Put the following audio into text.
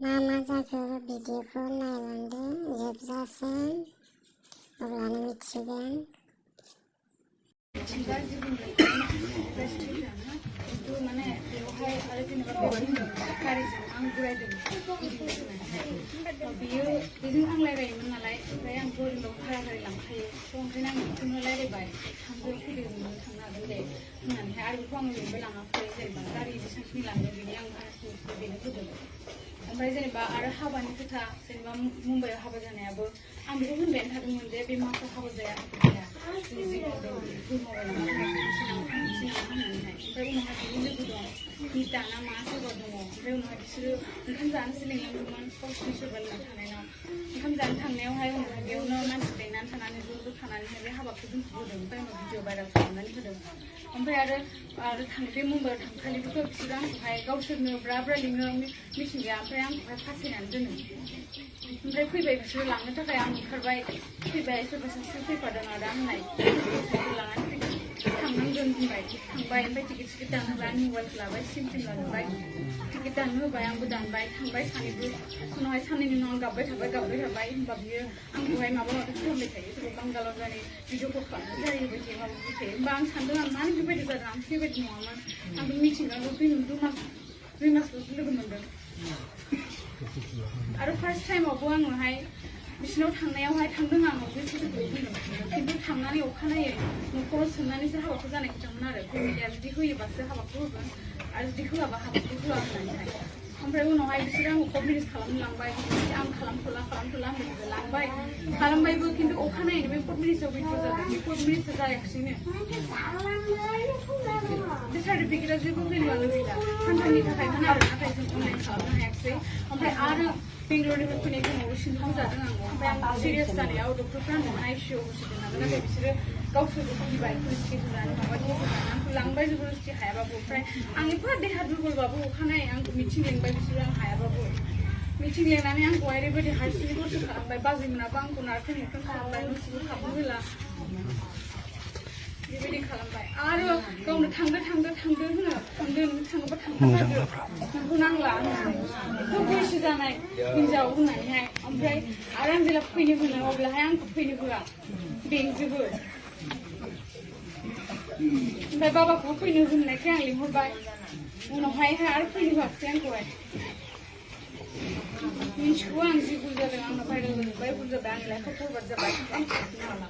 मा जाखो भिडिअखौ नायलांदो जोबजासिम अब्लानो मिथिगोन। माने बेवहाय आरो जेनेबा गारिजों आं गुरायदों बियो बेजों आं रायलायोमोन नालाय ओमफ्राय आं बोरियाव भारा गारि लांखायो ओंखायनो आं बेखौनो रायलायबाय थांदो फैदो नोङो थांनो हागोन दे होननानैहाय आरो बेखौ आं लिंबाय लाङाखै जेनेबा गारि बेसेबांखिनि लाङो बेनि आं भाराखौ बेनो होदों। ओमफ्राय जेनेबा आरो हाबानि खोथा जेनेबा मुम्बाइआव हाबा जानायाबो आं बेखौ होनबायानो थादोंमोन जे बे माखौ हाबा जाया जि जि बुंदों बेखौ मावबाय होननानैहाय ओमफ्राय उनावहाय बिनि लोगो दं मिता ना मा सोरबा दङ ओमफ्राय उनावहाय बिसोरो ओंखाम जानोसो लिंलांदोंमोन गावसिनि सोरबा लोगो थानायनाव ओंखाम जानो थांनायावहाय उनावहाय बेयावनो मानसि लेंनानै थानानै ज' थानानैहाय बे हाबाखौ दोनथ'बोदों ओमफ्राय उनाव भिडिअ भाइरेल खालामनानै होदों। ओमफ्राय आरो बे मुम्बाइआव थांखालिबोथ' बिसोरो आंखौहाय गावसोरनो ब्रा लिङो मिथिंगाया ओमफ्राय आंखौहाय फासायनानै दोनो ओमफ्राय फैबाय बिसोरो लांनो थाखाय आं ओंखारबाय फैबाय सोरबा सासे फैफादों आदा होननाय लानानै थांनांगोन होनबाय थांबाय ओमफ्राय टिकेट दानहोबाय आंनि मबाइलखौ लाबाय सिम लाजोबबाय टिकेट दाननो होबाय आंबो दानबाय थांबाय सानैबो उनावहाय साननैनि उनाव आं गाबबाय थाबाय होनबा बियो आंखौहाय माबा माबि खालामबाय थायो सोरबा बांगालाव जानाय भिडिअ कल खालामनाय जाहैबाय थायो माबाबाय थायो होमबा आं सानदों आं मानो बेबायदि जादों आं बेबायदि नङामोन आं बे मिथिंगाखौ दुइ मासल'सो लोगो मोनदों आरो फार्स्ट टाइमावबो आङोहाय बिसिनाव थांनायावहाय थांदों आं बे सैथोखौ बुंदों खिन्थु थांनानै अखानायै न'खराव सोंनानैसो हाबाखौ जानाय खोथामोन आरो फेमिलिया जुदि होयोबासो हाबाखौ होगोन आरो जुदि होआबा हाबाखौ होआ होननानैहाय ओमफ्राय उनावहाय बिसोरो आंखौ कट मेरेज खालामनो लांबाय आं खालामथ'ला आं लांबाय खालामबायबो खिन्थु अखानायैनो बे कट मेरेजआव भिडिअ जादों बे कट मेरेजआ जायाखिसैनो बे सार्टिफिकेटआ जेबो भेलुआनो गैला सानथामनि थाखायमोन आरो नाथाय जों अनलाइन खालामनो हायाखिसै ओमफ्राय आरो बेंगलरनिफ्राय फैनाय समाव सिमटम जादों आं ओमफ्राय आं सिरियास जानायाव डक्टरफ्रा आंखौ आइसिइउआव होसिगोन नालाय नाथाय बिसोरो गावसोरबो गिबाय पुलिसखौ जानो माबाखौ आंखौ लांबाय जबरदस्ति हायाबाबो ओमफ्राय आं एफा देहा दुर्बलबाबो अखानायै आंखौ मिथिं लेंबाय बिसोरो आं हायाबाबो मिथिं लेंनानै आंखौ ओरैबायदि हारसिङै हरसे खालामबाय बाजैमोनाबो आंखौ नारखें नुख्रें खालामबाय न'सिबो हाबनो होला बेबायदि खालामबाय आरो गावनो थांदो होनो थांदो नों थाङोबा थांथारनांगौ नोंखौ नांला होननानै बैसो जानाय हिनजाव होननानैहाय ओमफ्राय आरो आं जेब्ला फैनो होनो अब्लाहाय आंखौ फैनो होआ बेंजोबो ओमफ्राय बाबाखौबो फैनो होननायखाय आं लिंहरबाय उनावहाय आरो फैनो होआखिसै आंखौहाय मिन्थिगौ आं जि भुल जादों आंना भाइरेल जाजोब्बाय भुल जाबाय आंनि लाइफआव फरवार्ड जाबाय आं खालामनो हाला